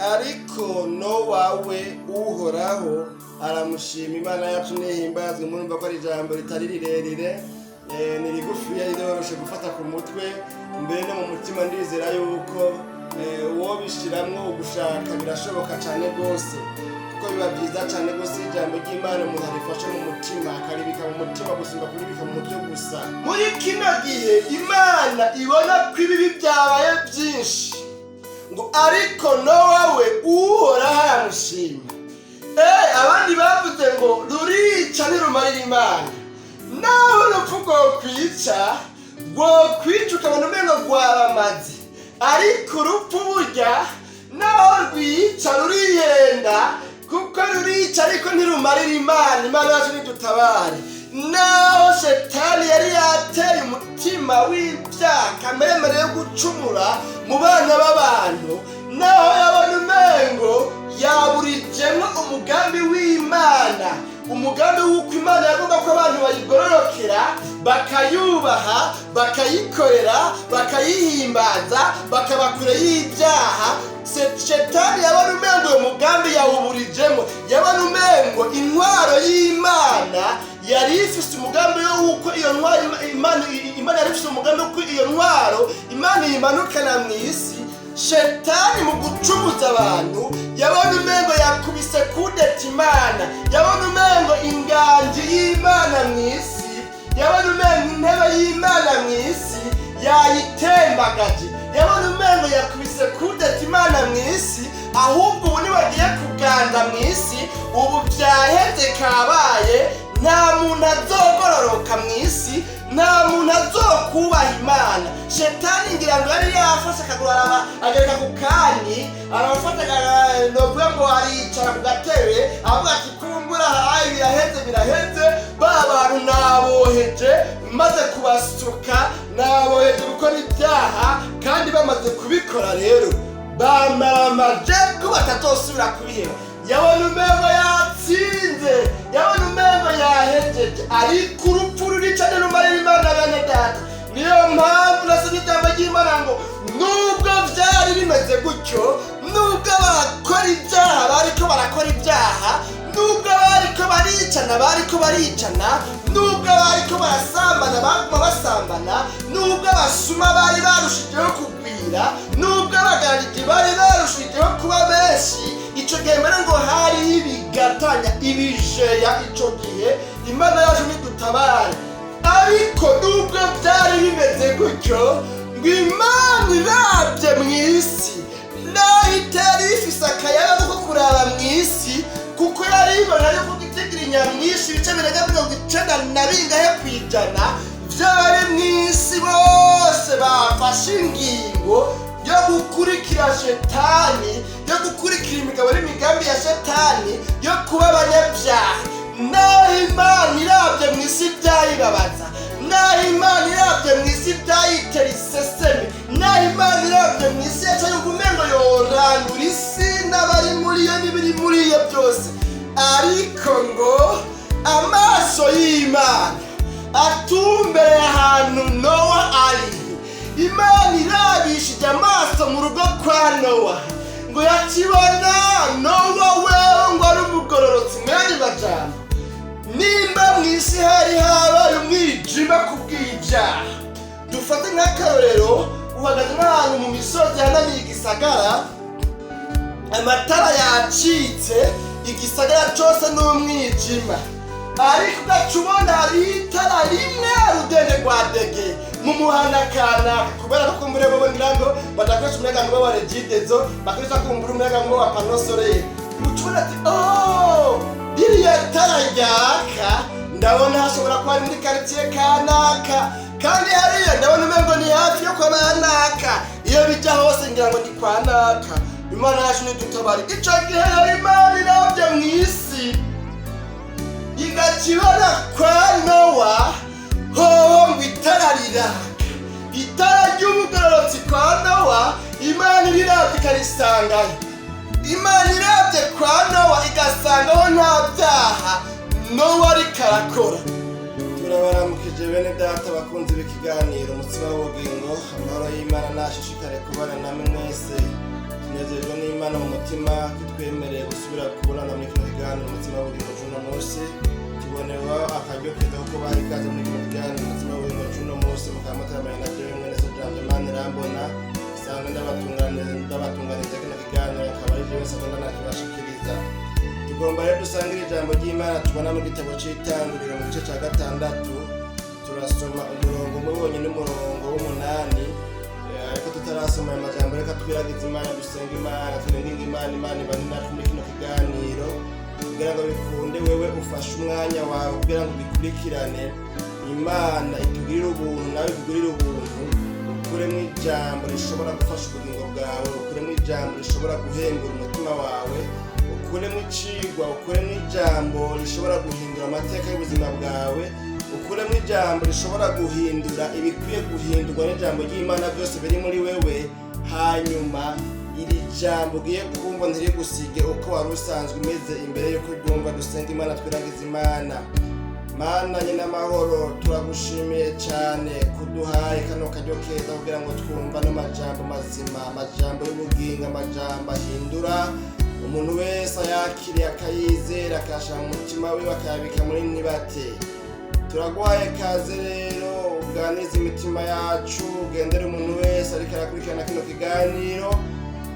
Ariko Nowa we, Uhoraho aramushima. Imana yacu nihimbazwe. Murumva ko ari ijambo ritari rirerire, ni rigufiya, riroroshe gufata ku mutwe, mbere no mu mutima. Ndizera yuko uwo bishiramwo ugushaka birashoboka cyane rwose, kuko biba byiza cyane rwose iyo ijambo ry'Imana umuntu arifashe mu mutima, akaribika mu mutima gusumba kuribika mu mutwe gusa. Muri kino gihe Imana ibona ko ibibi byabaye byinshi, ngo ariko Nowa we, Uhoraho aramushima. Abandi bavuze ngo rurica ntirumarira Imana. Naho urupfu rwokwica, rwokwica ukabona umengo rwaramaze, ariko urupfu burya naho rwica rurihenda, kuko rurica ariko ntirumarira Imana. Imana yacu nidutabare. Naho Shetani yari yateye umutima w'ibyaha, kamere yo gucumura mu bana b'abantu, naho yabona umengo yaburijemo umugambi w'Imana, umugambi w'uko Imana yagomba ko abantu bayigororokera, bakayubaha, bakayikorera, bakayihimbaza, bakaba kure y'ibyaha, Shetani yabona umengo uyo mugambi yawuburijemo. Yabona umengo intwaro y'Imana yari ifise umugambi w'uko iyo ntwaro Imana yari ifise umugambi w'uko iyo ntwaro Imana iyimanukana mu isi. Shetani mu gucumuza abantu yabona umengo yakubise kudeta Imana, yabona umengo inganji y'Imana mu isi, yabona umengo intebe y'Imana mu isi yayitembagaje, yabona umengo yakubise kudeta Imana mu isi. Ahubwo ubu nibagiye kuganda mu isi, ubu byaheze, kabaye, nta muntu azogororoka mu isi, nta muntu azokubaha Imana. Shetani ngira ngo yari yafashe akaguru, araba agereka ku kandi, arafata, novuga ngo aricara ku gatebe, avuga ati: "Kumbura hayi biraheze, biraheze, ba bantu naboheje, maze kubasuka, naboheje gukora ibyaha, kandi bamaze kubikora rero bamaramaje ko batazosubira kubiheba." Yabona umengo yatsinze, yabona umengo yahejeje, ariko urupfu rurica ntirumarira Imana. Bene data, niyo mpamvu nasomye ijambo ry'Imana ngo nubwo byari bimeze gutyo, nubwo abakora ibyaha bariko barakora ibyaha, nubwo bariko baricana bariko baricana, nubwo bariko barasambana baguma basambana, nubwo abasuma bari barushijeho kugwira, nubwo abagarariji bari barushijeho kuba benshi ico gihe, mbere ngo hariho ibigatanya, ibijeya ico gihe. Imana yacu nidutabare. Ariko nubwo byari bimeze gutyo, ngo Imana irabye mu isi, naho itari ifise akayaga ko kuraba mu isi, kuko yari ibona yuko igitigiri nyamwinshi, ibice birenga 90 na bingahe kw'ijana vy'abari mu isi bose bafashe ingingo yo gukurikira Shetani, yo gukurikira imigabo n'imigambi ya Shetani yo kuba abanyabyaha. Naho Imana irabye mu isi byayibabaza, naho Imana irabye mu isi byayitera iseseme, naho Imana irabye mu isi yaca yumva umengo yorandura isi n'abari muri yo n'ibiri muri yo byose, ariko ngo amaso y'Imana atumbereye ahantu Nowa ari. Imana irabishije amaso mu rugo kwa Nowa, ngo yakibona Nowa wewe ngo ari umugororotsi. Mu yandi majambo, nimba mu isi hari habaye umwijima kubw'ibyaha, dufate nk'akarorero, uhagaze nk'ahantu mu misozi hanamiye igisagara, amatara yacitse, igisagara cyose ni umwijima, ariko ugaca ubona hariho itara rimwe rudende rwa dege mu muhana kanaka, kubera ko kumbure bo ngira ngo badakoresha umuyagankuba wa Regideso, bakoresha kumbura umuyagankuba wa panneau solaire. Uca ubona ati: "Oh, ririya tara ryaka, ndabona hashobora kuba ari muri karitsiye kanaka, kandi hariya ndabona umengo ni hafi yo kwa banaka, iyo bijya hose ngira ngo ni kwa naka." Imana yacu nidutabare. Ico gihe rero Imana irabye mu isi igakibona kwa Nowa hoho ngo itara riraka, itara ry'ubugororotsi kwa Nowa. Imana iriravye ikarisangayo. Imana irabye kwa Nowa igasangaho nta byaha Nowa ariko arakora. Turabaramukije bene data bakunzi b'ikiganiro Umutsima w'Ubugingo. Amahoro y'Imana nashishikare kubana namwe mwese. Tunezerwa n'Imana mu mutima kitwemereye gusubira kubonana muri kino kiganiro Umutima w'Ubugingo c'uno munsi. Tubonewe akaryo keza ko kubaha ikaze muri kino kiganiro Umutima w'Ubugingo c'uno munsi, mukaba mutaramanye na jewe mwene so Janvier Manirambona sanzwe ndabatunganiriza kino kiganiro, akaba ari jewe nsanzwe ndanakibashikiriza. Tugomba rero dusangire ijambo ry'Imana tubona mu gitabo c'Itanguriro mu gice ca gatandatu. Turasoma umurongo umwe wonyine, umurongo w'umunani. Ariko tutarasoma ayo majambo, reka twiragize Imana, dusenga Imana, turinginge Imana, Imana ibane natwe muri kino kiganiro kugira ngo bikunde. Wewe ufashe umwanya wawe kugira ngo ugikurikirane, Imana itugirire ubuntu, nawe ikugirire ubuntu, ukuremo ijambo rishobora gufasha ubugingo bwawe, ukuremo ijambo rishobora guhembura umutima wawe, ukuremo icigwa, ukuremo ijambo rishobora guhindura amateka y'ubuzima bwawe, ukuremo ijambo rishobora guhindura ibikwiye guhindurwa n'ijambo ry'Imana byose biri muri wewe. Hanyuma iri jambo ugiye kumva ntirigusige uko wari usanzwe umeze imbere y'uko uryumva. Dusenga Imana, twiragize Imana. Mana nyine amahoro, turagushimiye cyane kuduhaye kano karyo keza kugira ngo twumva ano majambo mazima, amajambo y'ubugingo, amajambo ahindura umuntu wese ayakiriye, akayizera, akayashira mu mutima wiwe, akayabika muri nibate. Turaguhaye kaze rero, uganirize imitima yacu, ugendere umuntu wese ariko arakurikirana kino kiganiro.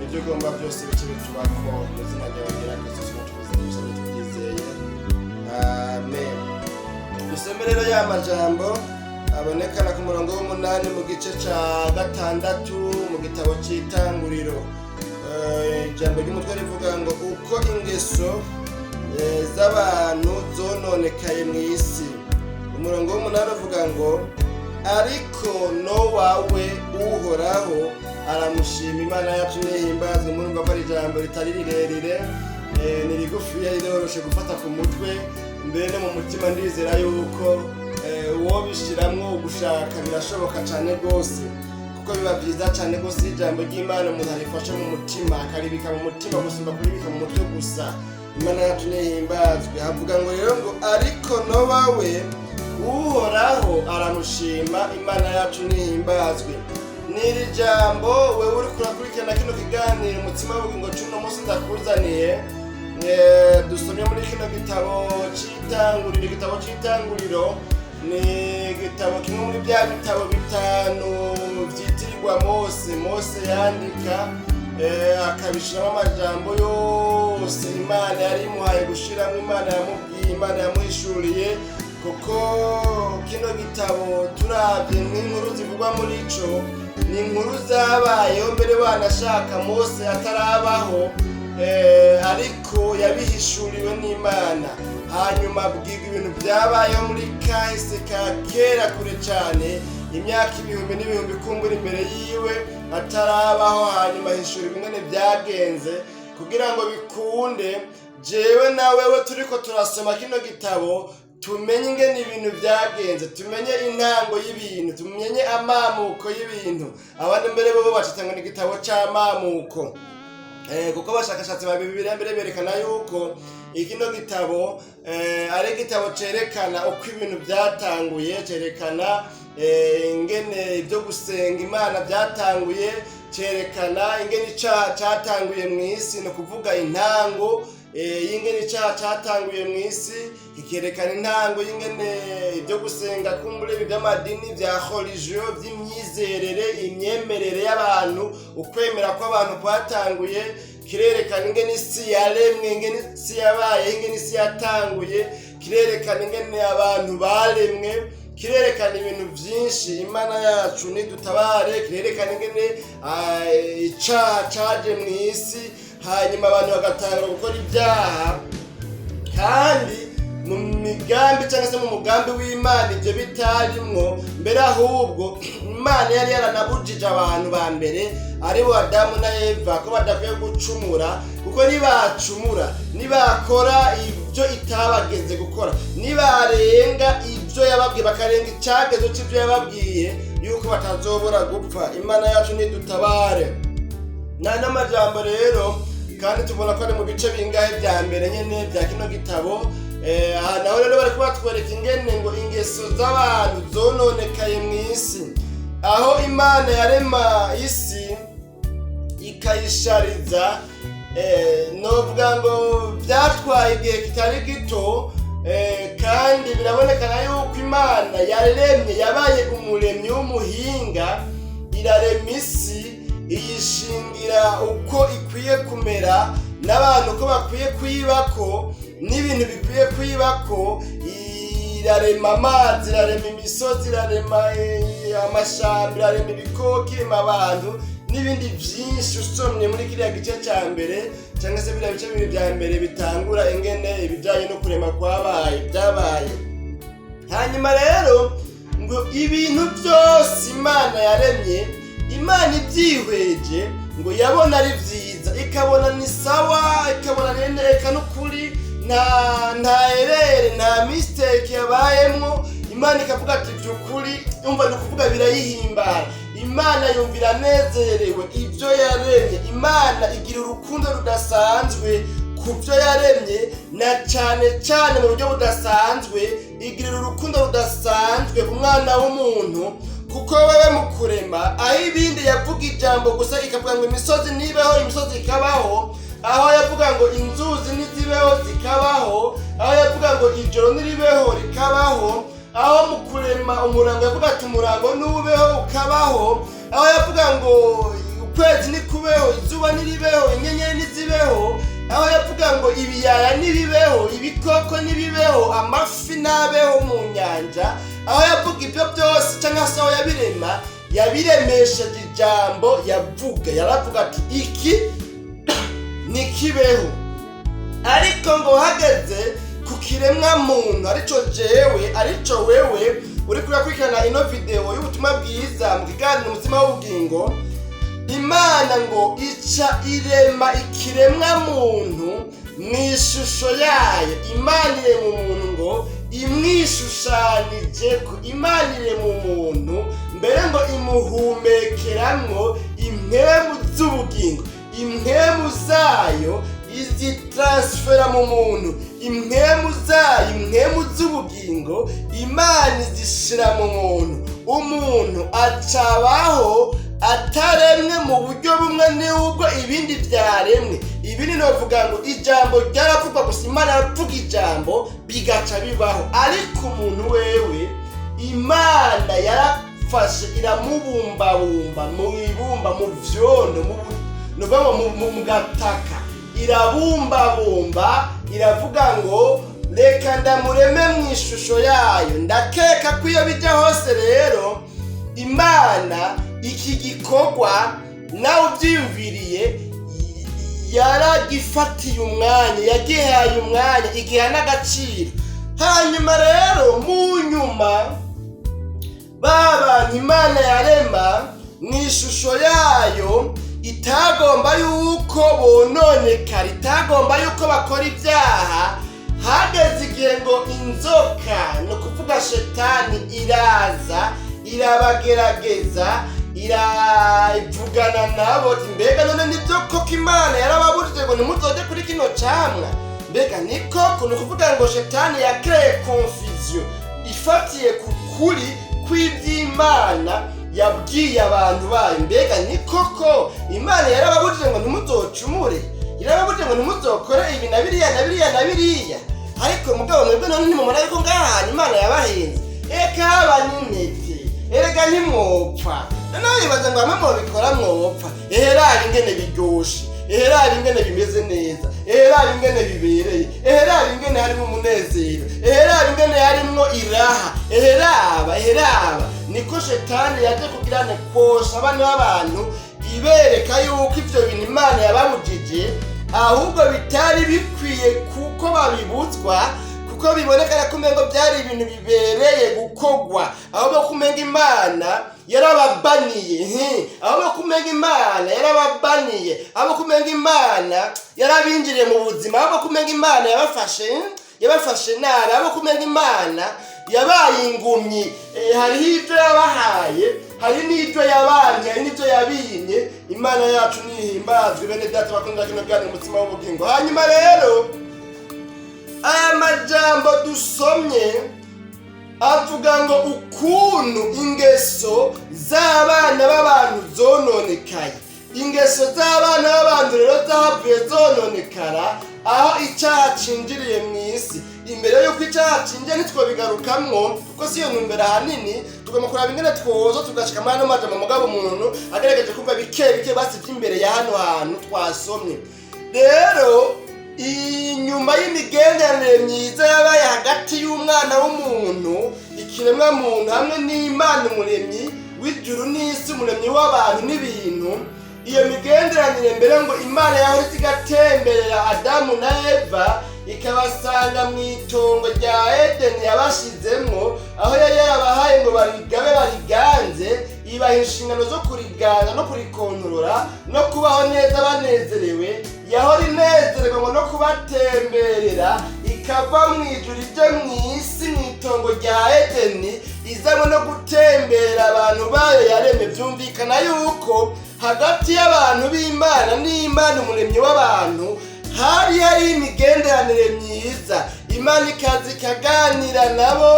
Ibyo ugomba byose bice bitubako mu izina ryawe ryera Kristo tubize tubyizeye, amen. Dusome rero ya majambo abonekana ku murongo w'umunani mu gice ca gatandatu mu gitabo c'Itanguriro. Ijambo ry'umutwe rivuga ngo uko ingeso z'abantu zononekaye mu isi. Umurongo w'umunani uvuga ngo: "Ariko Nowa we, Uhoraho aramushima." Imana yacu nihimbazwe. Murumva ko ari ijambo ritari rirerire, ni rigufiya, riroroshe gufata ku mutwe, mbere no mu mutima. Ndizera yuko uwo bishiramwo ugushaka birashoboka cyane rwose, kuko biba byiza cyane rwose iyo ijambo ry'Imana umuntu arifashe mu mutima, akaribika mu mutima, gusumba kuribika mu mutwe gusa. Imana yacu nihimbazwe. Havuga ngo rero ngo: "Ariko Nowa we, Uhoraho aramushima." Imana yacu nihimbazwe. N'iri jambo wewe uriko urakurikirana kino kiganiro Umutima w'Ubugingo c'uno munsi ndakuzaniye, dusomye muri kino gitabo c'Itanguriro. Igitabo c'Itanguriro ni igitabo kimwe muri bya bitabo bitanu vyitirirwa Mose. Mose yandika, akabishiramo amajambo yose Imana yari imuhaye gushiramo, Imana yamubwiye, Imana yamuhishuriye, kuko kino gitabo turavye nk'inkuru zivugwa muri ico, ni inkuru zabayeho mbere wanashaka Mose atarabaho, ariko yabihishuriwe n'Imana, hanyuma abwirwa ibintu byabayeho muri kahise ka kera kure cyane, imyaka ibihumbi n'ibihumbi kumbura imbere yiwe atarabaho, hanyuma ahishurirwa ingene byagenze kugira ngo bikunde jewe na wewe turiko turasoma kino gitabo tumenye ingene ibintu byagenze, tumenye intango y'ibintu, tumenye amamuko y'ibintu. Abandi mbere bo bacita ngo ni igitabo c'amamuko, kuko abashakashatsi ba Bibiliya mbere berekana yuko ikino gitabo ari igitabo cerekana uko ibintu byatanguye, cerekana ingene ibyo gusenga Imana byatanguye, cerekana ingene icaha catanguye mu isi, ni ukuvuga intango y'ingene icaha catanguye mu isi, kikerekana intango y'ingene ibyo gusenga kumbure ibi by'amadini, bya religion, by'imyizerere, imyemerere y'abantu, ukwemera kw'abantu kwatanguye. Kirerekana ingene isi yaremwe, ingene isi yabaye, ingene isi yatanguye. Kirerekana ingene abantu baremwe. Kirerekana ibintu byinshi. Imana yacu nidutabare. Kirerekana ingene icaha caje mu isi, hanyuma abantu bagatangura gukora ibyaha, kandi mu migambi cyangwa se mu mugambi w'Imana ibyo bitarimwo mbere. Ahubwo Imana yari yaranabujije abantu ba mbere, aribo Adamu na Eva, ko badakwiye gucumura, kuko nibacumura, nibakora ibyo itabageze gukora, nibarenga ibyo yababwiye, bakarenga icyagezo cy'ibyo yababwiye, yuko batazobora gupfa. Imana yacu nidutabare. Nta n'amajambo rero kandi tubona ko ari mu bice bingahe bya mbere nyene bya kino gitabo. Aha naho rero bariko batwereka ingene ngo ingeso z'abantu zononekaye mu isi. Aho Imana yarema isi. ikayishariza. Novuga ngo byatwaye igihe kitari gito, kandi birabonekana yuko Imana yaremye, yabaye umuremyi w'umuhinga, irarema isi, iyishingira uko ikwiye kumera, n'abantu uko bakwiye kuyibako, n'ibintu bikwiye kuyibako. Irarema amazi, irarema imisozi, irarema amashamba, irarema ibikoko, irema abantu n'ibindi byinshi. Usomye muri kiriya gice cya mbere, cyangwa se biriya bice bibiri bya mbere bitangura ingene ibijyanye no kurema kwabaye, byabaye. Hanyuma rero ngo ibintu byose Imana yaremye, Imana ibyihweje, ngo yabona ari byiza, ikabona ni sawa, ikabona ni reka n'ukuri, nta erreur, nta mistake yabayemwo. Imana ikavuga ati: "By'ukuri." Umva, ni ukuvuga birayihimbara, Imana yumva iranezerewe ibyo yaremye. Imana igira urukundo rudasanzwe ku byo yaremye, na cyane cyane mu buryo budasanzwe igirira urukundo rudasanzwe ku mwana w'umuntu, kuko wewe mu kurema, aho ibindi yavuga ijambo gusa, ikavuga ngo imisozi nibeho, imisozi ikabaho; aho yavuga ngo inzuzi nizibeho, zikabaho; aho yavuga ngo ijoro niribeho, rikabaho; aho mu kurema umurango yavuga ati umurango nubeho, ukabaho; aho yavuga ngo ukwezi nikubeho, izuba niribeho, inyenyeri nizibeho, aho yavuga ngo ibiyaya nibibeho, ibikoko nibibeho, amafi nabeho mu nyanja, aho yavuga ibyo byose cyangwa se aho yabirema, yabiremesheje ijambo yavuga. Yaravuga ati iki nikibeho. Ariko ngo hageze ku kiremwa muntu, arico jewe, arico wewe uri kurakurikirana ino video y'ubutumwa bwiza mu kiganiro Umutima w'Ubugingo, Imana ngo ica irema ikiremwa muntu mu ishusho yayo. Imana irema umuntu ngo imwishushanije ko. Imana irema umuntu mbere ngo imuhumekeramwo impwemu z'ubugingo, impwemu zayo izitransfera mu muntu, impwemu zayo, impwemu z'ubugingo Imana izishira mu muntu. Umuntu acabaho ataremwe mu buryo bumwe n'ubwo ibindi byaremwe. Ibindi novuga ngo ijambo ryaravugwa gusa, Imana aravuga ijambo bigaca bibaho. Ariko umuntu wewe, Imana yarafashe iramubumbabumba mu ibumba, mu vyondo, nuvuga ngo mu gataka, irabumbabumba, iravuga ngo reka ndamureme mu ishusho yayo. Ndakeka ko iyo bijya hose rero, Imana iki gikorwa nawe ubyiyumviriye yaragifatiye umwanya, yagihaye umwanya, igiha n'agaciro. Hanyuma rero mu nyuma, ba bantu Imana yarema mu ishusho yayo, itagomba yuko bononekara, itagomba yuko bakora ibyaha, hageze igihe ngo inzoka, ni ukuvuga Shetani, iraza irabagerageza, iravugana nabo ati: "Mbega none nibyo koko Imana yarababujije ngo ntimuzoje kuri kino camwa? Mbega ni koko?" Ni ukuvuga ngo Shetani yakreye confusion ifatiye ku kuri kw'iby'Imana yabwiye abantu bayo. Mbega ni koko Imana yarababujije ngo ntimuzocumure, yarababujije ngo ntimuzokore ibi na biriya na biriya na biriya? Ariko mugabo mwebwe none ntimubona yuko ngaha hantu Imana yabahenze? Eka haba n'intete, erega ntimwopfa. Noneho bibaza ngo hamwe mwobikora mwopfa. Eherari ingene biryoshe, eherari ingene bimeze neza, eherari ingene bibereye, eherari ingene harimo umunezero, eherari ingene harimwo iraha, eheraba, eheraba. Niko Shetani yaje kugira ngo kosha abana b'abantu, ibereka yuko ivyo bintu Imana yababujije ahubwo bitari bikwiye kuko babibuzwa, kuko biboneka ko umengo byari ibintu bibereye gukogwa, ahubwo ko umenga Imana yarababaniye, ahubwo ko umenga Imana yarababaniye, ahubwo ko umenga Imana yarabinjiriye mu buzima, ahubwo ko umenga Imana yabafashe nabi, ahubwo ko umenga Imana yabaye ingumyi. Hariho ibyo yabahaye, hari n'ibyo yabanye, hari n'ibyo yabimye. Imana yacu nihimbazwe. Bene data bakunda kino kiganiro Umutima w'Ubugingo, hanyuma rero aya majambo dusomye avuga ngo ukuntu ingeso z'abana b'abantu zononekaye. Ingeso z'abana b'abantu rero zahavuye zononekara aho icyaha cinjiriye mu isi. Imbere y'uko icyaha cinjiye, ntitwobigarukamwo kuko si iyo ntumbero. Ahanini tugomba kuraba ingene twoza tugashika muri ano majambo. Mugabo umuntu agerageje kumva bike bike basi vy'imbere ya hano hantu twasomye rero, inyuma y'imigenderanire myiza yabaye hagati y'umwana w'umuntu, ikiremwa muntu, hamwe n'Imana Umuremyi w'ijuru n'isi, Umuremyi w'abantu n'ibintu, iyo migenderanire mbere ngo Imana yahora iza igatemberera Adamu na Eva, ikabasanga mu itongo rya Edeni yabashizemwo, aho yari yarabahaye ngo barigabe bariganze, ibaha inshingano zo kuriganza no kurikontorora no kubaho neza banezerewe. Yahora inezererwa ngo no kubatemberera, ikava mu ijuru ije mu isi, mu itongo rya Edeni, izanywe no gutembera abantu bayo yaremye. Byumvikana yuko hagati y'abantu b'Imana n'Imana Umuremyi w'abantu hari hari imigenderanire myiza. Imana ikaza ikaganira nabo.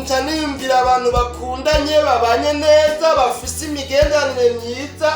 Nca niyumvira abantu bakundanye, babanye neza, bafise imigenderanire myiza,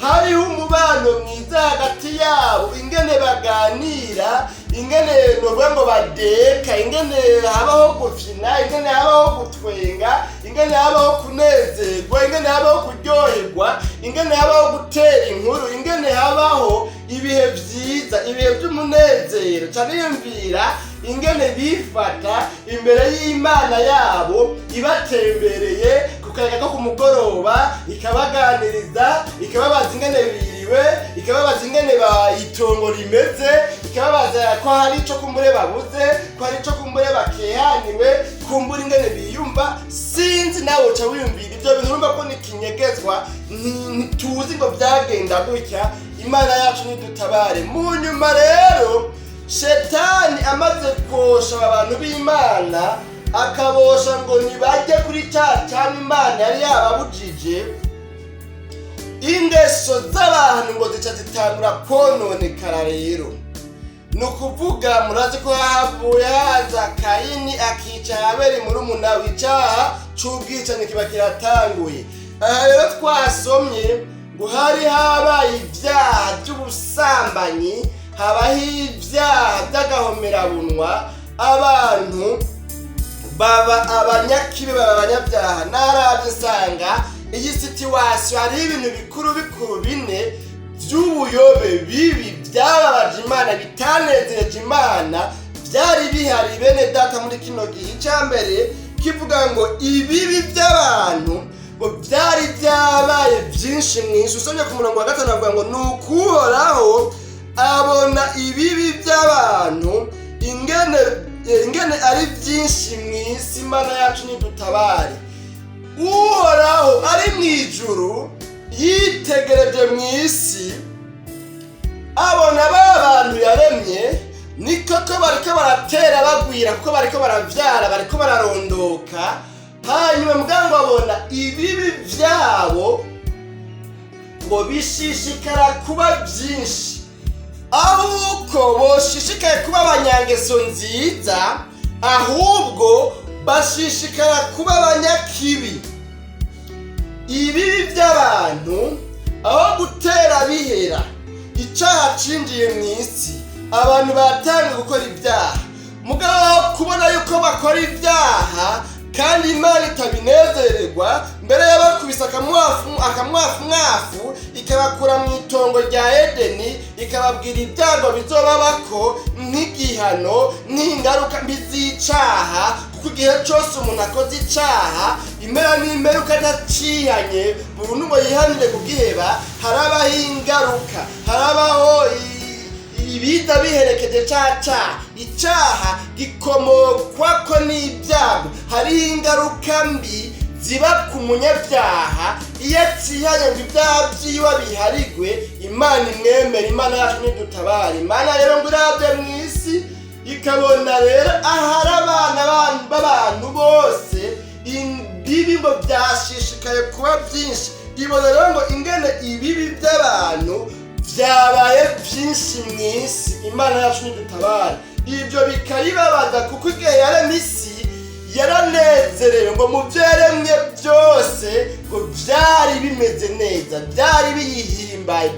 hariho umubano mwiza hagati yabo, ingene baganira, ingene novuga ngo badeka, ingene habaho gufina, ingene habaho gutwenga, ingene habaho kunezerwa, ingene habaho kuryoherwa, ingene habaho gutera inkuru, ingene habaho ibihe vyiza, ibihe vy'umunezero. Ca niyumvira ingene bifata imbere y'Imana yabo ibatembereye ku kayaga ko ku mugoroba, ikabaganiriza, ikababaza ingene biriwe, ikababaza ingene ba itongo rimeze, ikababaza ko hari ico kumbure babuze, ko hari ico kumbure bakehaniwe, kumbura ingene biyumva. Sinzi, nawe uca wiyumvira ivyo bintu. Urumva ko ni kinyegezwa, ntituzi ngo vyagenda gutya. Imana yacu nidutabare. Mu nyuma rero, Shetani amaze kosha aba bantu b'Imana, akabosha ngo ntibajye kuri cya cyane Imana yari yababujije, ingeso z'abantu ngo zica zitangura kononekara. Rero ni ukuvuga, murazi ko havuye haza Kayini akica Haberi murumuna we, icyaha c'ubwicanyi kiba kiratanguye. Aha rero twasomye ngo hari habaye ibyaha by'ubusambanyi, habaho ibyaha by'agahomerabunwa, abantu baba abanyakibi, baba abanyabyaha. Narabye nsanga iyi situation hariho ibintu bikuru bikuru bine by'ubuyobe bibi byababaje Imana, bitanezereje Imana, byari bihari, bene data, muri kino gihe. Icya mbere kivuga ngo ibibi by'abantu ngo byari byabaye byinshi mu isi. Usomye ku murongo wa 5 avuga ngo: "Ni ukuhoraho abona ibibi by'abantu ingene ari byinshi mu isi." Imana yacu nidutabare. Uhoraho ari mu ijuru yitegereje mu isi, abona ba bantu yaremye ni koko bariko baratera bagwira, kuko bariko baravyara, bariko bararondoka. Hanyuma muganga abona ibibi vyabo ngo bishishikara kuba byinshi. Ahubwo boshishikaye kuba abanyangeso nziza, ahubwo bashishikara kuba abanyakibi. Ibibi by'abantu aho gutera bihera, icyaha cinjiye mu isi, abantu batangiye gukora ibyaha. Mugabo kubona yuko bakora ibyaha kandi Imana itabinezererwa, mbere y'abakubise akamwafu akamwafu mwafu, ikabakura mu itongo rya Edeni, ikababwira ibyago bizobabako nk'igihano, nk'ingaruka mbi z'icaha, kuko igihe cyose umuntu akoze icaha, impera n'imperuka adacihanye burundu ngo yihanire kugiheba, harabaho ingaruka, harabaho ibiza biherekeje ca caha. Icaha gikomokwako n'ibyago. Hariho ingaruka mbi ziba ku munyabyaha iyo atihanye ngo ibyaha vyiwe biharigwe, Imana imwemere. Imana yacu nidutabare. Imana rero ngo irabye mu isi, ikabona rero ahari abana b'abantu bose ibibi ngo byashishikaye kuba byinshi. Ibona rero ngo ingene ibibi by'abantu byabaye byinshi mu isi. Imana yacu nidutabare. Ibyo bikayibabaza, kuko igihe yarema isi Yaranezerewe ngo mu byo yaremye byose ngo byari bimeze neza, byari biyihimbaye,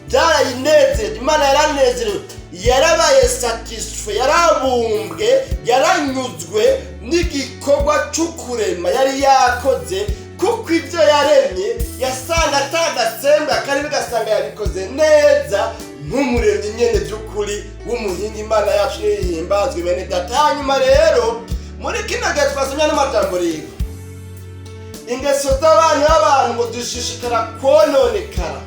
byarayinezereje. Imana yaranezerewe, yarabaye satisfait, yarabumbwe, yaranyuzwe n'igikorwa cy'ukurema yari yakoze, kuko ibyo yaremye yasanga atagasembwa kari, bigasanga yabikoze neza nk'umuremyi nyene by'ukuri w'umuhinga. Imana yacu nihimbazwe, bene Data. Hanyuma rero muri kino gihe twasomye n'amajambo rero, ingeso z'abana b'abantu ngo dushishikara kononekara,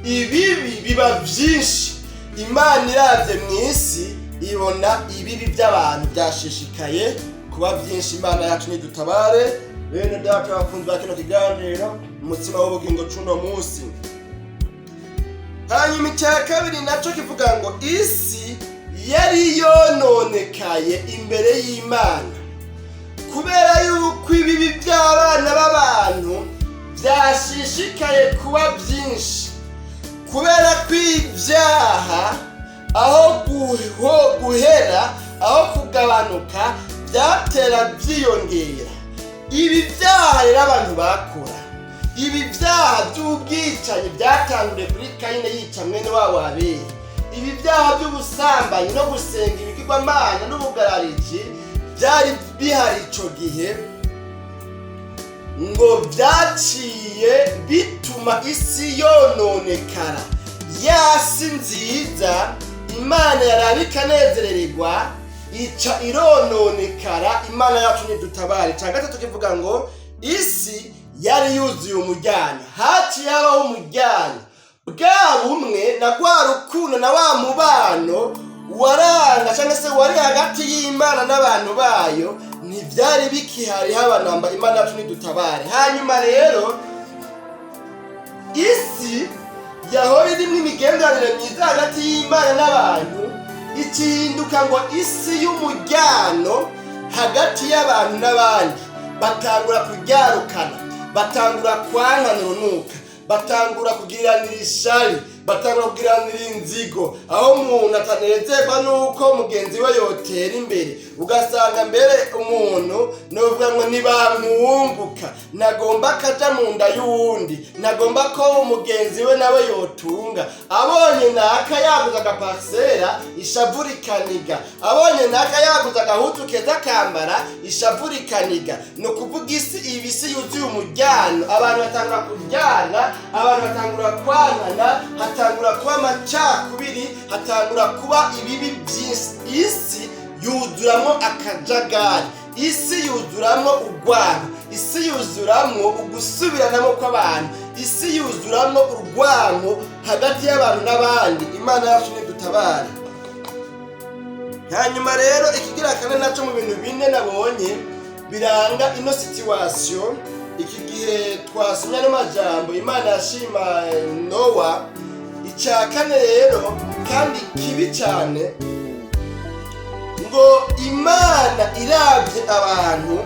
ibibi biba byinshi. Imana iravye mu isi ibona ibibi by'abantu byashishikaye kuba byinshi. Imana yacu nidutabare, bene Data bakunzi ba kino kiganiro Umutsima w'Ubugingo cuno munsi. Hanyuma icya kabiri nacyo kivuga ngo isi yari yononekaye imbere y'Imana kubera yuko ibibi by'abana b'abantu byashishikaye kuba byinshi, kubera ko ibyaha aho guhera, aho kugabanuka, byatera byiyongera. Ibi byaha rero abantu bakora, ibi byaha by'ubwicanyi byatanguriye kuri Kayine yica mwene wabo Abeli, ibi byaha by'ubusambanyi no gusenga ibigirwamana n'ubugarariji byari bihari ico gihe, ngo byaciye bituma isi yononekara. Ya si nziza Imana yaraba ikanezerererwa ica irononekara. Imana yacu nidutabare. Cya gatatu kivuga ngo isi yari yuzuye umujyana. Haciye habaho umujyana, bwa bumwe na rwa rukundo na wa mubano waranga cyangwa se wari hagati y'Imana n'abantu bayo ntibyari bikihari haba namba. Imana yacu nidutabare. Hanyuma rero isi yahora irimo imigenderanire myiza hagati y'Imana n'abantu ikihinduka ngo isi y'umujyano hagati y'abantu n'abandi. Batangura kuryarukana, batangura kwankana urunuka, batangura kugiranira ishari, batangura kugiranira inzigo, aho umuntu atanezerwa n'uko mugenzi we yotera imbere. Ugasanga mbere umuntu novuga ngo ntibamwunguka, ntagomba akaja mu nda y'uwundi, ntagomba ko mugenzi we nawe yotunga. Abonye naka yaguze agaparisera, ishavu rikaniga. Abonye naka yaguze agahuzu keza kambara, ishavu rikaniga. Ni ukuvuga isi ibisi yuzuye umujyano, abantu batangura kuryana, abantu batangura kwankana, hatangura kuba amacakubiri, hatangura kuba ibibi byinshi. Isi yuzuramo akajagari, isi yuzuramo urwango, isi yuzuramo ugusubiranamo kw'abantu, isi yuzuramo urwango hagati y'abantu n'abandi. Imana yacu nidutabare. Hanyuma rero ikigira kane nacyo mu bintu bine nabonye biranga ino situation, iki gihe twasomye ano majambo Imana yashima Nowa, icya kane rero kandi kibi cyane, ngo Imana irabye abantu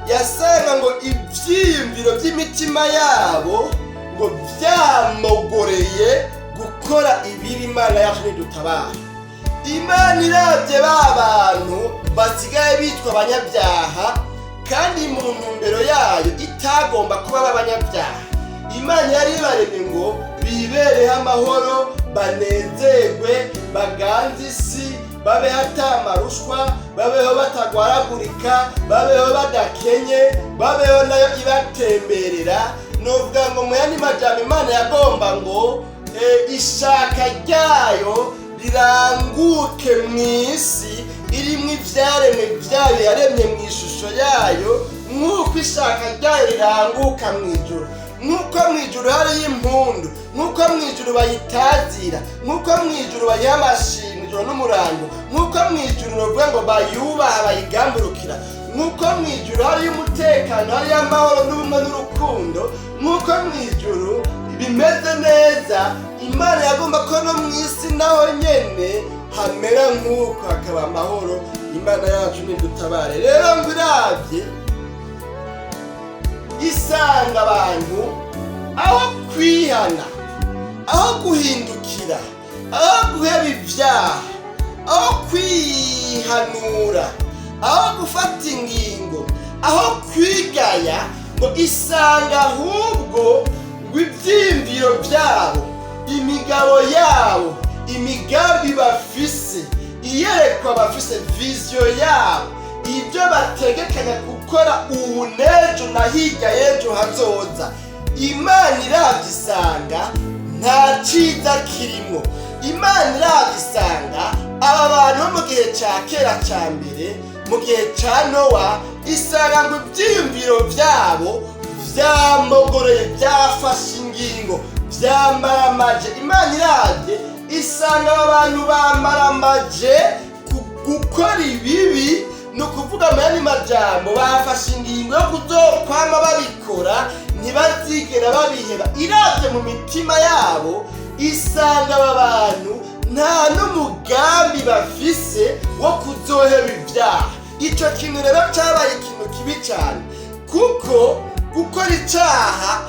yasanga ngo ibyiyumviro by'imitima yabo ngo byamogoreye gukora ibibi. Imana yacu nidutabara. Imana irabye ba bantu basigaye bitwa abanyabyaha, kandi mu ntumbero yayo itagomba kuba abanyabyaha. Imana yari ibaremye ngo bibereho amahoro, banezerwe, baganze isi, babeho atamarushwa, babeho batagwaragurika, babeho badakenye, babeho nayo ibatemberera. Nuvuga ngo mu yandi majambo Imana yagomba ngo ishaka ryayo riranguke mu isi irimwo ivyaremwe vyayo yaremye mu ishusho yayo, nk'uko ishaka ryayo riranguka mu ijuru, nk'uko mu ijuru hariyo impundu, nk'uko mu ijuru bayitazira, nk'uko mu ijuru bayiha amashimwe ijoro n'umurango, nk'uko mu ijuru bavuga ngo bayubaha, bayigamburukira, nk'uko mu ijuru hariyo umutekano, hariyo amahoro n'ubumwe n'urukundo, nk'uko mu ijuru bimeze neza. Imana yagomba ko no mu isi naho nyene hamera nk'uko, hakaba amahoro. Imana yacu nidutabare. Rero ngo irabye isanga abantu aho kwihana, aho guhindukira, aho guheba ibyaha, aho kwihanura, Aho gufata ingingo, aho kwigaya, ngo isanga ahubwo ngo ibyiyumviro byabo, imigabo yabo, imigambi bafise, iyerekwa bafise, vision yabo, ibyo bategekanya gukora ubu n'ejo na hirya y'ejo hazoza, Imana irabye isanga nta cyiza kirimo. Imana irabye isanga aba bantu bo mu gihe cya kera cya mbere, mu gihe cya Nowa, isanga ngo ibyiyumviro byabo byamogoreye, byafashe ingingo, byamaramaje. Imana irabye isanga aba bantu bamaramaje gukora ibibi. Ni ukuvuga, mu yandi majambo, bafashe ingingo yo kuzokwama babikora, ntibazigera babiheba. Irabye mu mitima yabo isanga aba bantu nta n'umugambi bafise wo kuzoheba ibyaha. Icyo kintu rero cyabaye ikintu kibi cyane, kuko gukora icyaha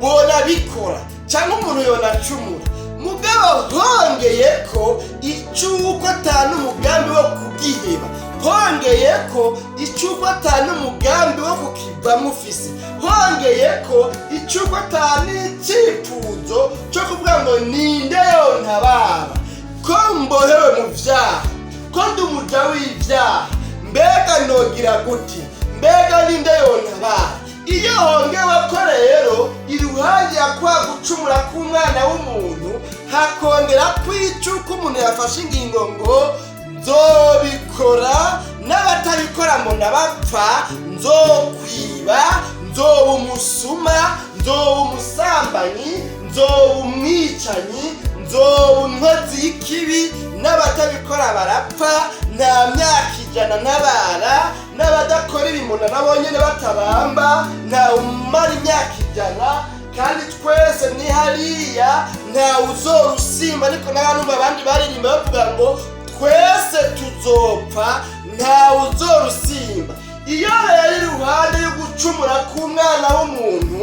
bonabikora cyangwa umuntu yonacumura, mugabo hongeye ko icyuko ata n'umugambi wo kugiheba, hongeye ko icyuko ata n'umugambi wo kukivamo ufise, hongeye ko icyuko ata n'icyifuzo cyo kuvuga ngo: "Ninde yontabara ko mbohewe mu byaha, ko ndi umuja w'ibyaha? Mbega nogira guti? Mbega ninde yontabara?" Iyo hongewe ko rero iruhande ya kwa gucumura k'umwana w'umuntu hakongera kwicuka umuntu yafashe ingingo ngo: "Nzobikora, n'abatabikora mbona bapfa. Nzokwiba, nzoba umusuma, nzoba umusambanyi, nzoba umwicanyi, nzoba inkozi y'ikibi, n'abatabikora barapfa. Nta myaka 100 ntabara, n'abadakora ibimuna nabo nyine batabamba, nta umara imyaka 100, kandi twese ni hariya, ntawe uzorusimba." Ariko n'abantu abandi baririmba bavuga ngo: "Twese tuzopfa, ntawe uzorusimba." Iyo rero iruhande yo gucumura k'umwana w'umuntu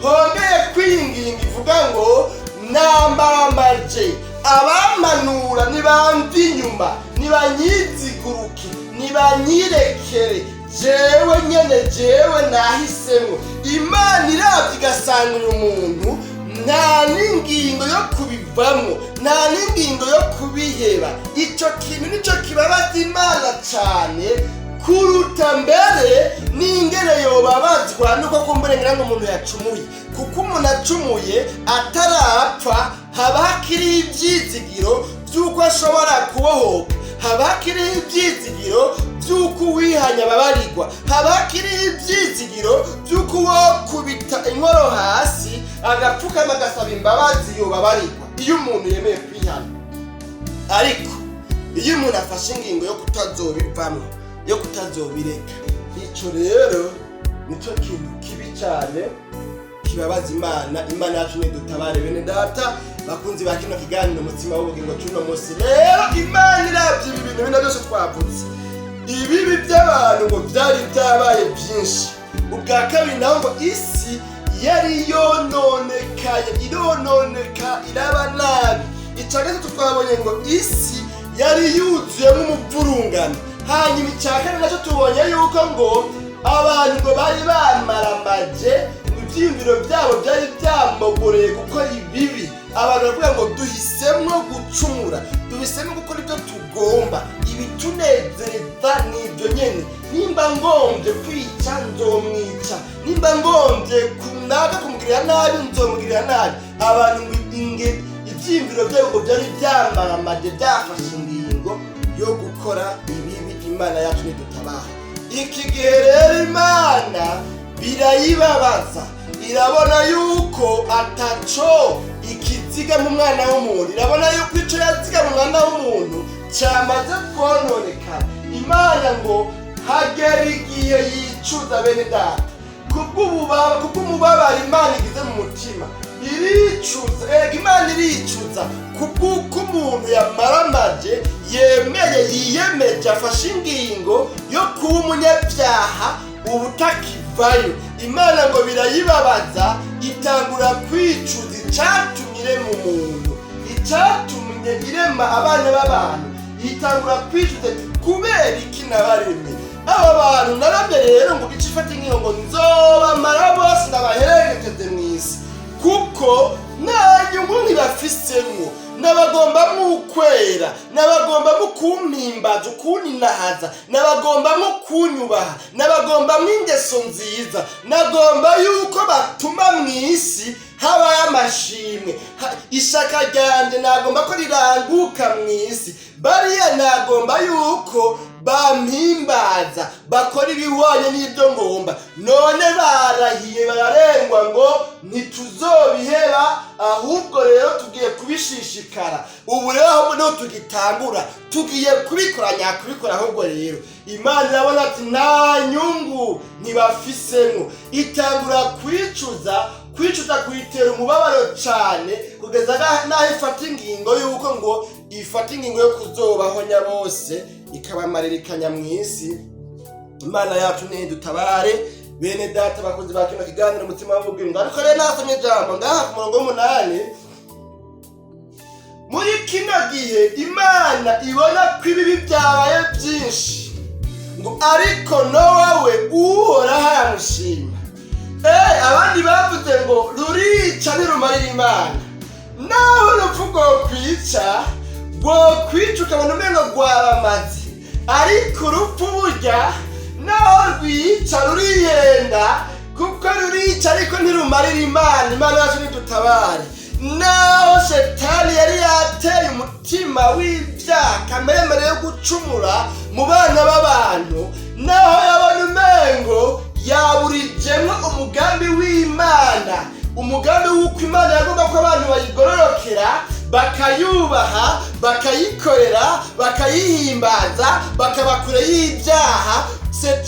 hongeye kwinginga ivuga ngo: "Nambaramaje, abampanura nibamva inyuma, nibanyiziguruke, nibanyirekere, jewe nyene, jewe nahisemo." Imana irabye igasanga uyu muntu nta n'ingingo yo kubivamo, nta n'ingingo yo kubiheba. Icyo kintu nicyo kibabaza Imana cyane kuruta mbere n'ingene yobabazwa nuko kumburengera ngo umuntu yacumuye, kuko umuntu acumuye atarapfa haba hakiriho ibyizigiro by'uko ashobora kubohoka, haba hakiriho ibyizigiro by'uko uwihanye ababarirwa, haba hakiriho ibyizigiro by'uko uwokubita inkoro hasi agapfukama agasaba imbabazi yobabarirwa, iyo umuntu yemeye kwihana. Ariko iyo umuntu afashe ingingo yo kutazobivamo, yo kutazobireka, icyo rero nicyo kintu kibi cyane kibabaza Imana. Imana yacu nidutabare. Bene Data bakunzi ba kino kiganiro Umutsima w'Ubugingo cy'uno munsi rero, Imana irabye ibi bintu bino byose twavuze, ibibi by'abantu ngo byari byabaye byinshi. Ubwa kabiri naho ngo isi yari yononekaye, irononeka, iraba nabi. Icya gatatu twabonye ngo isi yari yuzuyemo umuvurungano. Hanyuma icya kane nacyo tubonye yuko ngo abantu ngo bari bamaramaje, ngo ibyiyumviro byabo byari byamogoreye gukora ibibi. Abantu baravuga ngo: "Duhisemo gucumura, duhisemo gukora ibyo tugomba, ibitunezereza ni ibyo nyene. Nimba ngombye kwica, nzomwica. Nimba ngombye kunaka kumugirira nabi, nzomugirira nabi." Abantu ngo ibyiyumviro byabo ngo byari byamaramaje, byafashe ingingo yo gukora ibibi. Imana yacu nidutabara. Iki gihe rero Imana birayibabaza, irabona yuko ataco ikiziga mu mwana w'umuntu, irabona yuko ico yaziga mu mwana w'umuntu cyamaze kononekara. Imana ngo hagera igihe yicuza, bene Data, kubw'umubabaro Imana igize mu mutima, iricuza. Erega Imana iricuza kubw'uko umuntu yamaramaje, yemeye, yiyemeje, afashe ingingo yo kuba umunyabyaha ubutakivayo. Imana ngo birayibabaza, itangura kwicuza icatumye irema umuntu, icatumye irema abana b'abantu. Itangura kwicuza ati: "Kubera iki nabaremye?" Aba bantu narabye rero ngo ice ifata ingingo ngo nzobamara bose, ndabaherekeze mu isi, kuko nta nyungu ntibafisemwo. Nabagombamwo ukwera, nabagombamwo kumpimbaza, ukuninahaza, nabagombamwo kunyubaha, nabagombamwo ingeso nziza, nagomba yuko batuma mu isi habayo amashimwe. Ishaka ryanje nagomba ko riranguka mu isi. Bariya nagomba yuko bampimbaza, bakora ibihwanye n'ibyo ngomba. None barahiye bararengwa ngo ntituzobiheba, ahubwo rero tugiye kubishishikara. Ubu rero ahubwo niho tugitangura, tugiye kubikora nyakubikora. Ahubwo rero Imana irabona ati nta nyungu ntibafisemwo, itangura kwicuza. Kwicuza kuyitera umubabaro cyane, kugeza n'aho ifata ingingo y'uko ngo ifata ingingo yo kuzobahonya bose, ikabamarira mu isi. Imana yacu ntidutabare. Bene data, bakunzi ba kino kiganiro Umutima w'Ubugingo, ariko rero nasomye ijambo ngaha ku murongo w'umunani: muri kino gihe Imana ibona ko ibibi byabaye byinshi, ngo ariko Nowa we Uhoraho aramushima. Abandi bavuze ngo rurica ntirumarira Imana. Naho urupfu rwokwica, rwokwica ukabona umengo rwaramaze, ariko urupfu burya naho rwica rurihenda, kuko rurica ariko ntirumarira Imana. Imana yacu nidutabare. Naho Shetani yari yateye umutima w'ibyaha, kamere yo gucumura mu bana b'abantu, naho yabona umengo yaburijemwo umugambi w'Imana, umugambi w'uko Imana yagomba ko abantu bayigororokera, bakayubaha, bakayikorera, bakayihimbaza, bakaba kure y'ibyaha,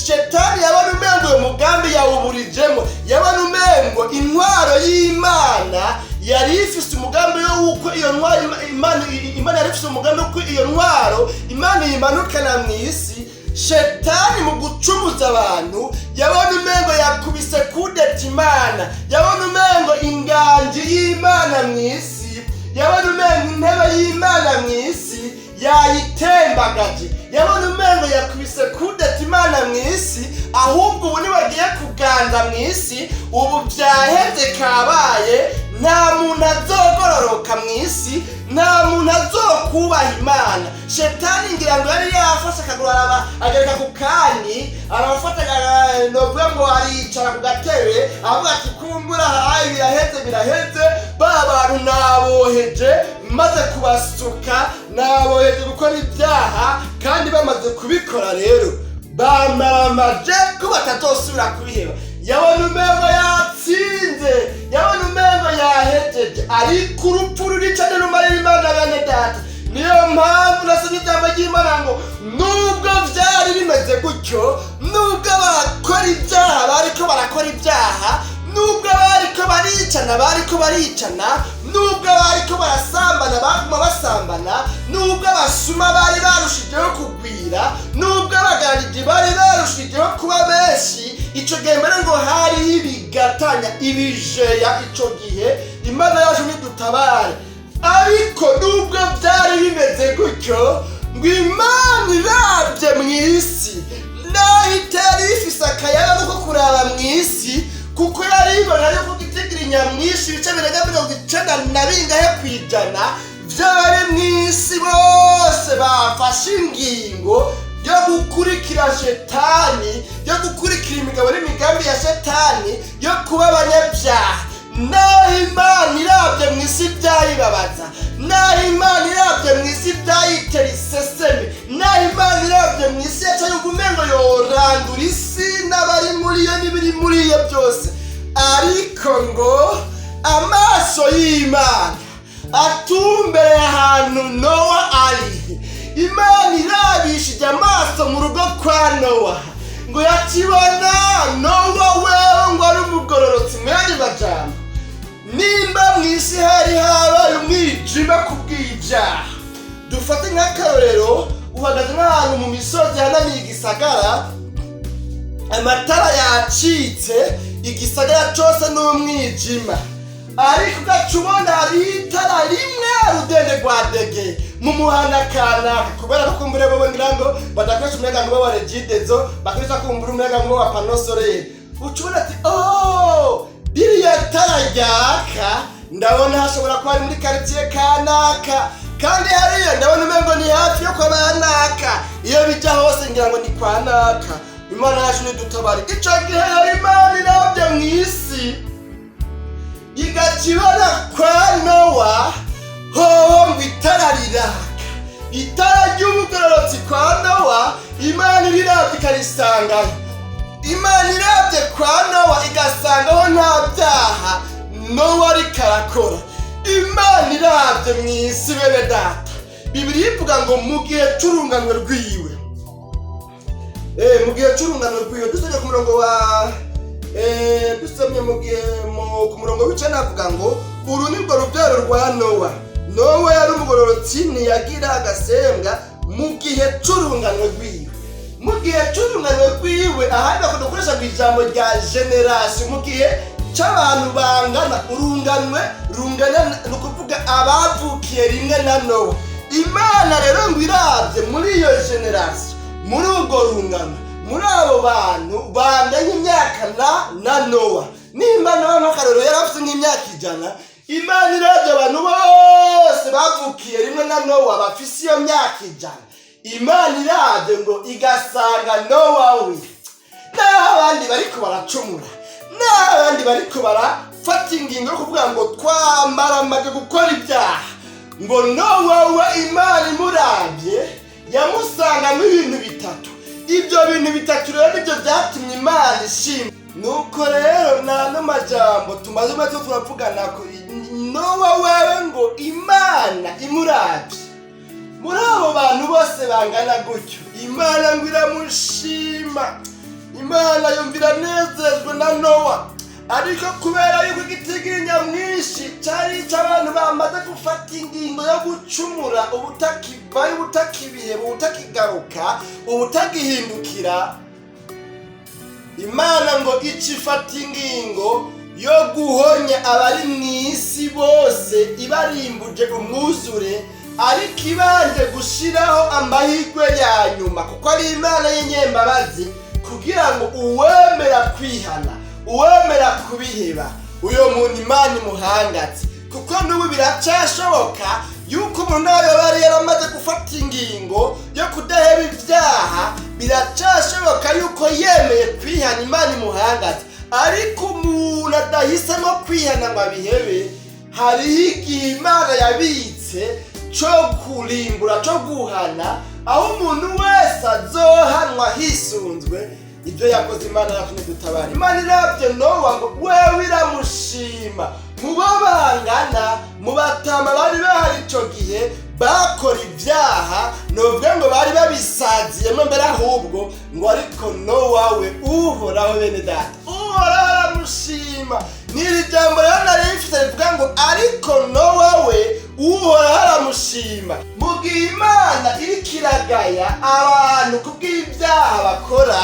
Shetani yabona umengo uyo mugambi yawuburijemo. Yabona umengo intwaro y'Imana yari ifise umugambi w'uko iyo ntwaro Imana yari ifise umugambi w'uko iyo ntwaro Imana yimanukana mu isi. Shetani mu gucumuza abantu yabona umengo yakubise kudeta Imana, yabona umengo inganji y'Imana mu isi, yabona umengo intebe y'Imana mu isi yayitembagaje, yabona umengo yakubise kudeta Imana mu isi. Ahubwo ubu nibagiye kuganza mu isi, ubu byaheze, kabaye, nta muntu azogororoka mu isi, nta muntu azokubaha Imana. Shetani ngira ngo yari yafashe akaguru, araba agereka ku kandi, arafata, novuga ngo aricara ku gatebe, avuga ati kumbura hayi biraheze, biraheze, ba bantu naboheje, maze kubasuka, naboheje gukora ibyaha, kandi bamaze kubikora rero bamaramaje ko batazosubira kubiheba. Yabona umengo yatsinze, yabona umengo yahejeje, ariko urupfu rurica ntirumarira Imana. Bene data, niyo mpamvu nasomye ijambo ry'Imana ngo nubwo byari bimeze gutyo, nubwo abakora ibyaha bariko barakora ibyaha, nubwo bariko baricana bariko baricana, nubwo bariko barasambana baguma basambana, nubwo abasuma bari barushijeho kugwira, nubwo abagarariji bari barushijeho kuba benshi ico gihe, mbere ngo hariho ibigatanya, ibijeya ico gihe. Imana yacu nidutabare. Ariko nubwo byari bimeze gutyo, ngo Imana irabye mu isi, naho itari ifise akayaga ko kuraba mu isi, kuko yari ibona yuko igitigiri nyamwinshi, ibice birenga 90 na bingahe%, by'abari mu isi bose bafashe ingingo yo gukurikira Shetani, yo gukurikira imigabo n'imigambi ya Shetani yo kuba abanyabyaha. Naho Imana irabye mu isi byayibabaza, naho Imana irabye mu isi byayitera iseseme, naho Imana irabye mu isi yaca yumva umengo yorandura isi n'abari muri yo n'ibiri muri yo byose, ariko ngo amaso y'Imana atumbereye ahantu Nowa ari. Imana irabishije amaso mu rugo kwa Nowa, ngo yakibona Nowa wewe ngo ari umugororotsi. Mu yandi majambo, nimba mu isi hari habaye umwijima kubw'ibyaha, dufate nk'akarorero, uhagaze nk'ahantu mu misozi hanamiye igisagara, amatara yacitse, igisagara cyose ni umwijima, ariko ugaca ubona hariho itara rimwe, rudende rwa dege. Mu muhana kanaka, kubera ko kumbure bo ngira ngo badakoresha umuyaga nkuba wa Regideso, bakoresha kumbura umuyaga nkuba wa panneau solaire. Ucubona ati: "Oh, ririya tara ryaka, ndabona hashobora kuba ari muri quartier kanaka, kandi hariya ndabona umengo ni hafi yo kwa banaka. Iyo bija hose ngira ngo ni kwa naka." Imana yacu nidutabare. Ico gihe rero Imana irabye mw'isi, igaca ibona kwa Nowa hoho ngo itara riraka, itara ry'ubugororotsi kwa Nowa. Imana iriravye ikarisangayo. Imana irabye kwa Nowa igasangaho nta byaha Nowa ariko arakora. Imana irabye mu isi, bene data, Bibiliya ivuga ngo mu gihe c'urunganwe rwiwe, mu gihe c'urungano rwiwe. Dusomye ku murongo wa dusomye mu gihe ku murongo w'icenda, avuga ngo: "Uru ni rwo rubyaro rwa Nowa. Nowa yari umugororotsi, ntiyagira agasembwa mu gihe c'urungano rwiwe." Mu gihe c'urungano rwiwe, ahandi bakunda gukoresha ngo ijambo rya génération, mu gihe c'abantu bangana urunganwe rungana, ni ukuvuga abavukiye rimwe na Nowa. Imana rero ngo irabye muri iyo génération, muri urwo rungano, muri abo bantu banganya imyaka na Nowa, nimba Nowa nk'akarorero yari afite nk'imyaka 100, Imana irabye abantu bose bavukiye rimwe na Nowa bafise iyo myaka 100, Imana irabye ngo igasanga Nowa we, naho abandi bariko baracumura, naho abandi bariko barafata ingingo yo kuvuga ngo twamaramaje gukora ibyaha, ngo Nowa we Imana imurabye yamusangamo ibintu bitatu. Ibyo bintu bitatu rero nibyo byatumye Imana ishima. Nuko rero nta majambo tumaze umaze turavugana ko Nowa wewe ngo Imana imurabye muri abo bantu bose bangana gutyo, Imana ngo iramushima. Imana yumvira anezejwe na Nowa. Ariko kubera yuko igitigiri nyamwinshi cyari icy'abantu bamaze gufata ingingo yo gucumura ubutakivayo, ubutakibiheba, ubutakigaruka, ubutagihindukira, Imana ngo icifata ingingo yo guhonya abari mu isi bose, ibarimbuje umwuzure, ariko ibanje gushiraho amahirwe ya nyuma, kuko ari Imana y'inyembabazi, kugira ngo uwemera kwihana, uwemera kubiheba, uyo muntu Imana imuhangatse. Kuko n'ubu biracashoboka yuko umuntu nawe yaba yari yaramaze gufata ingingo yo kudaheba ibyaha, biracashoboka yuko yemeye kwihana Imana imuhangatse. Ariko umuntu adahisemo kwihana ngo abihebe, hariho igihe Imana yabitse cyo kurimbura, cyo guhana, aho umuntu wese azohanwa hisunzwe ibyo yakoze. Imana yacu ntidutabara. Imana irabye Nowa ngo wewe iramushima mu bo bangana, mu batama bari bahari icyo gihe bakora ibyaha, novuga ngo bari babisaziyemo mbere ahubwo ngo, ariko Nowa we Uhoraho, bene data, Uhoraho aramushima. N'iri jambo rero nari rifite rivuga ngo: "Ariko Nowa we Uhoraho aramushima." Mu gihe Imana iriko iragaya abantu kubw'ibyaha bakora,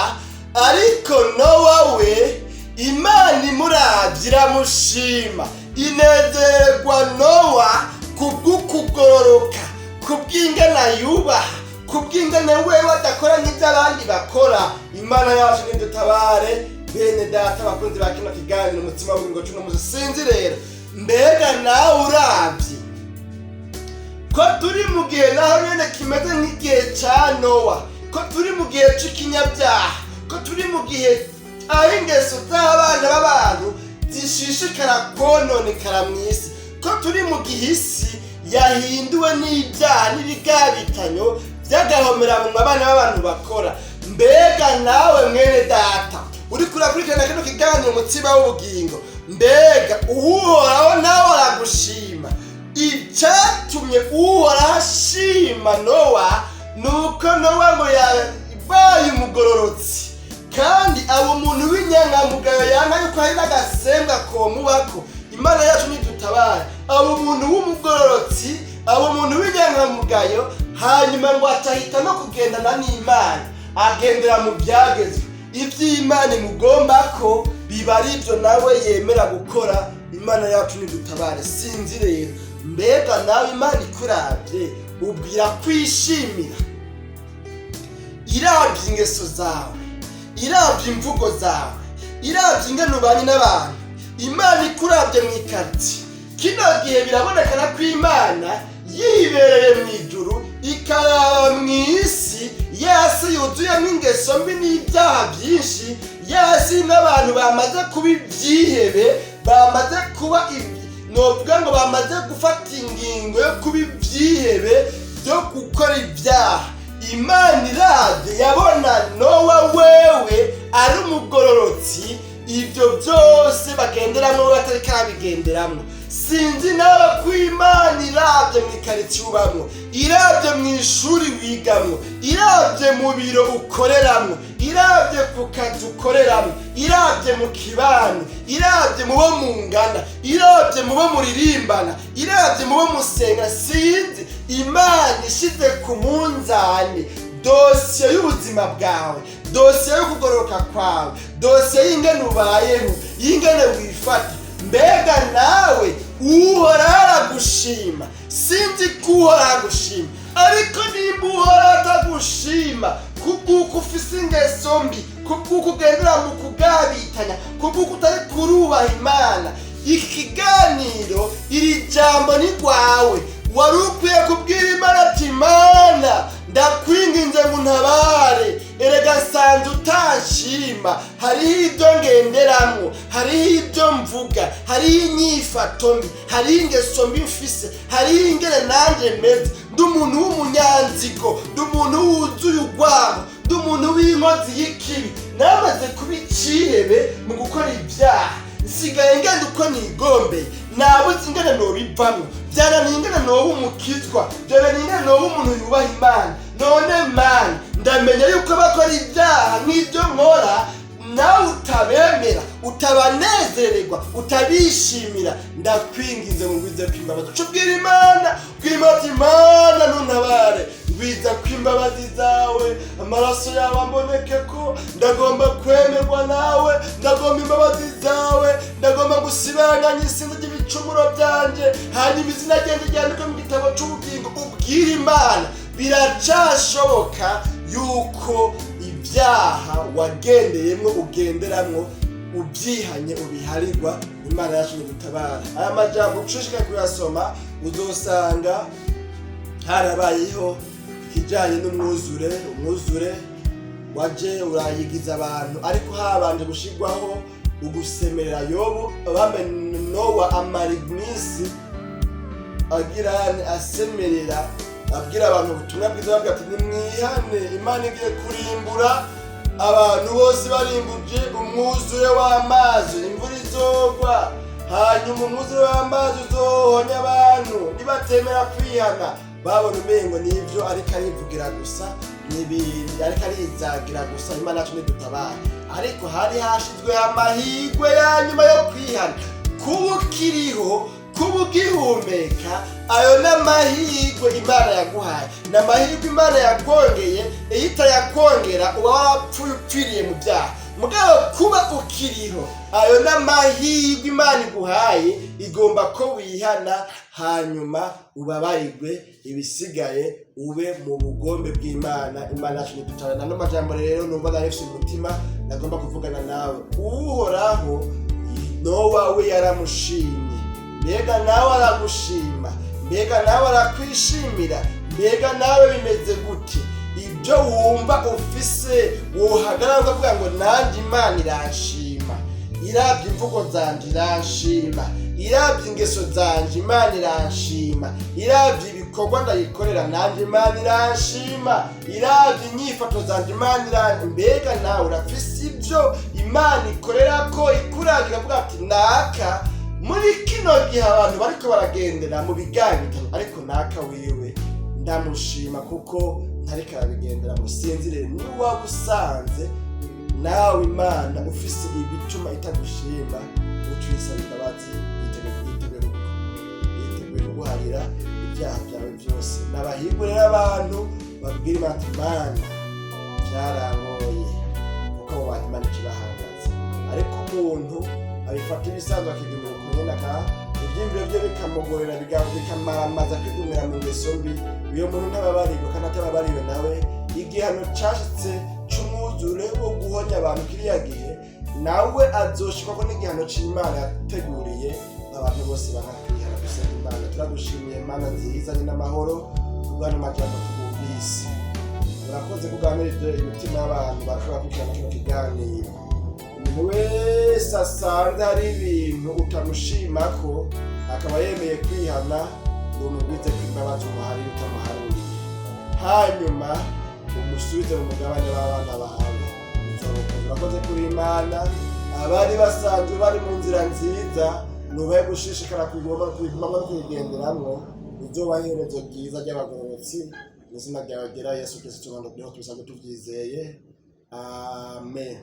ariko Nowa we Imana imuravye iramushima, inezerwa Nowa kubw'ukugororoka, kubw'ingana yubaha, kubw'ingana wewe adakora nk'ibyo abandi bakora. Imana yacu nidutabare. Bene data, bakunzi ba kino kiganiro Umutima w'ubugingo cuno musi, sinzi rero mbega nawe uravye ko turi mu gihe naho nyene kimeze nk'igihe ca Nowa, ko turi mu gihe c'ikinyabyaha, ko turi mu gihe aho ingeso z'abana b'abantu zishishikara kononekara mw'isi, ko turi mu gihe isi yahinduwe n'ibyaha n'ibigabitanyo by'agahomeramumwe abana b'abantu bakora, mbega nawe mwene data uriko urakurikirana kino kiganiro Umutima w'Ubugingo, mbega Uhoraho nawe aragushima? Icyatumye Uhoraho ashima Nowa ni uko Nowa ngo yabaye umugororotsi, kandi aba umuntu w'inyangamugayo, yanga yuko hari n'agasembwa komubako. Imana yacu nidutabare. Aba umuntu w'umugororotsi, aba umuntu w'inyangamugayo, hanyuma ngo atahitamo kugendana n'Imana, agendera mu byagezwe. Iby'Imana imugomba ko biba ari ibyo nawe yemera gukora. Imana yacu nidutabare. Sinzi rero mbega nawe Imana ikurabye. Ubwira kwishimira. Irabye ingeso zawe, irabye imvugo zawe, irabye ingene ubanye n'abantu, Imana ikurabye mu ikaritsiye kino gihe, birabonekana ko Imana yibereye mu ijuru ikaraba mu isi yasi yuzuyemo ingeso mbi n'ibyaha byinshi, yasi n'abantu bamaze kuba ibyihebe, bamaze kuba, novuga ngo bamaze gufata ingingo yo kuba ibyihebe byo gukora ibyaha. Imana irabye yabona Nowa wewe ari umugororotsi, ibyo byose bagenderamo batari kabigenderamo. Sinzi nawe ko Imana irabye mu ikaritsiye ubamwo, irabye mu ishuri wigamwo, irabye mu biro ukoreramwo, irabye ku kazi ukoreramwo, irabye mu kibano, irabye mu bo mungana, irabye mu bo muririmbana, irabye mu bo musenga, sinzi, Imana ishize ku munzani dosiye y'ubuzima bwawe, dosiye yo kugororoka kwawe, dosiye y'ingene ubayeho, y'ingene wifata, mbega nawe Uhoraho aragushima? Sinzi ko Uhoraho agushima, ariko nimba Uhoraho atagushima kubw'uko ufise ingeso mbi, kubw'uko ugendera mu kugabitanya, kubw'uko utari kurubaha Imana, ikiganiro, iri jambo ni rwawe. Wari ukwiye kubwira Imana ati: "Imana, ndakwinginze ngo untabare. Erega nsanze utanshima. Hariho ibyo ngenderamwo, hariho ibyo mvuga, hariho inyifato mbi, hariho ingeso mbi mfise, hariho ingene nanjye meze. Ndi umuntu w'umunyanzigo, ndi umuntu wuzuye urwango, ndi umuntu w'inkozi y'ikibi. Namaze kuba icihebe mu gukora ibyaha. Nsigaye ngenda uko nigombeye. Nabuze ingene nobivamwo. Byananiye ingene noba umukizwa, byananiye ingene noba umuntu yubaha Imana. None Mana, ndamenya yuko bakora ibyaha nk'ibyo nkora nawe utabemera, utabanezererwa, utabishimira. Ndakwinginze ngo ngwize kw'imbabazi." Uca ubwira Imana, ubwira Imana ati: "Imana, ntuntabare, ngwiza kw'imbabazi zawe, amaraso yawe amboneke ko ndagomba kwemerwa nawe, ndagomba imbabazi zawe, ndagomba gusibanganya isinzi ry'ibicumuro byanje, hanyuma izina ryanjye ryandikwe mu gitabo c'ubugingo." Ubwira Imana. Biracashoboka yuko ibyaha wagendeyemwo, ugenderamwo, ubyihanye ubiharirwa. Imana yacu ntidutabara. Aya majambo ushishikaye kuyasoma, uzosanga harabayeho ikijyanye n'umwuzure. Umwuzure waje urayigiza abantu, ariko habanje gushyirwaho ugusemerera Yobu bame Nowa amara iminsi agira asemerera, abwira abantu ubutumwa bwiza, bavuga ati: "Nimwihane, Imana igiye kurimbura abantu bose, barimbuje umwuzure w'amazi. Imvura izogwa, hanyuma umwuzure w'amazi uzohonya abantu nibatemera kwihana." Babona umengo nivyo ariko arivugira gusa, n'ibindi ariko arizagira gusa. Imana yacu ntidutabara. Ariko hari hashizweho amahirwe ya nyuma yo kwihana. Kuba ukiriho, kuba ugihumeka, ayo ni amahirwe Imana yaguhaye, ni amahirwe Imana yakongeye. Iyo itayakongera uba warapfuye, upfiriye mu byaha. Mugabo kuba ukiriho, ayo ni amahirwe Imana iguhaye. Igomba ko wihana, hanyuma ubabarirwe, ibisigaye ube mu bugombe bw'Imana. Imana yacu ntidutabara. N'ano majambo rero numva narifise umutima nagomba kuvugana nawe. Uhoraho Nowa we yaramushimye. Mbega nawe aragushima? Mbega nawe arakwishimira? Mbega nawe bimeze gute? Ibyo wumva ufise wohagarara ukavuga ngo: "Nanjye Imana iranshima. Irabye imvugo zanje iranshima, irabye ingeso zanje Imana iranshima, irabye ibikorwa ndayikorera nanjye Imana iranshima, irabye inyifato zanje Imana iranshima." Mbega nawe urafise ibyo Imana ikorera ko ikuravye ikavuga ati: "Naka, muri kino gihe abantu bariko baragendera mu biganiro, ariko naka wiwe ndamushima kuko ntariko arabigendera musinzire"? Niwaba usanze nawe Imana ufise ibituma itagushima, utwisaba imbabazi. Yiteguye kuguharira ibyaha byawe byose. N'abahirwe rero abantu babwira Imana ati: "Imana, byarangoye," kuko abo bantu Imana ikibahagaze. Ariko umuntu abifata ibisanzwe, akigumira uko nyene. Aka Ibyiyumviro bye bikamugorera, bikamaramaza kwigumira mu ngeso mbi. Uyo muntu ntababarirwa, kandi atababariwe nawe igihano cashitse c'umwuzure wo guhonya abantu kiriya gihe, nawe azoshikwako n'igihano c'Imana yateguriye abantu bose banakwihana. Gusenga Imana. Turagushimiye, Mana nziza ni n'amahoro, kubw'ano majambo tubumvise. Urakoze kuganirije imitima y'abantu barashobora kwikirana kino kiganiro. Umuntu wese asanze hari ibintu utamushimako, akaba yemeye kwihana, ngo umugwize ko imbabazi umuhariye utamuharuriye, hanyuma umusubize mu mugabane w'abana bawe. Uzobukoze. Urakoze kuri Imana. Abari basanzwe bari mu nzira nziza, nubahe gushishikara kuyigumamo no kuyigenderamwo. Uzobahe iherezo ryiza ry'abagororotsi. Mu izina ryawe ryera Yesu Kristo niho tubisanzwe tubyizeye, amen.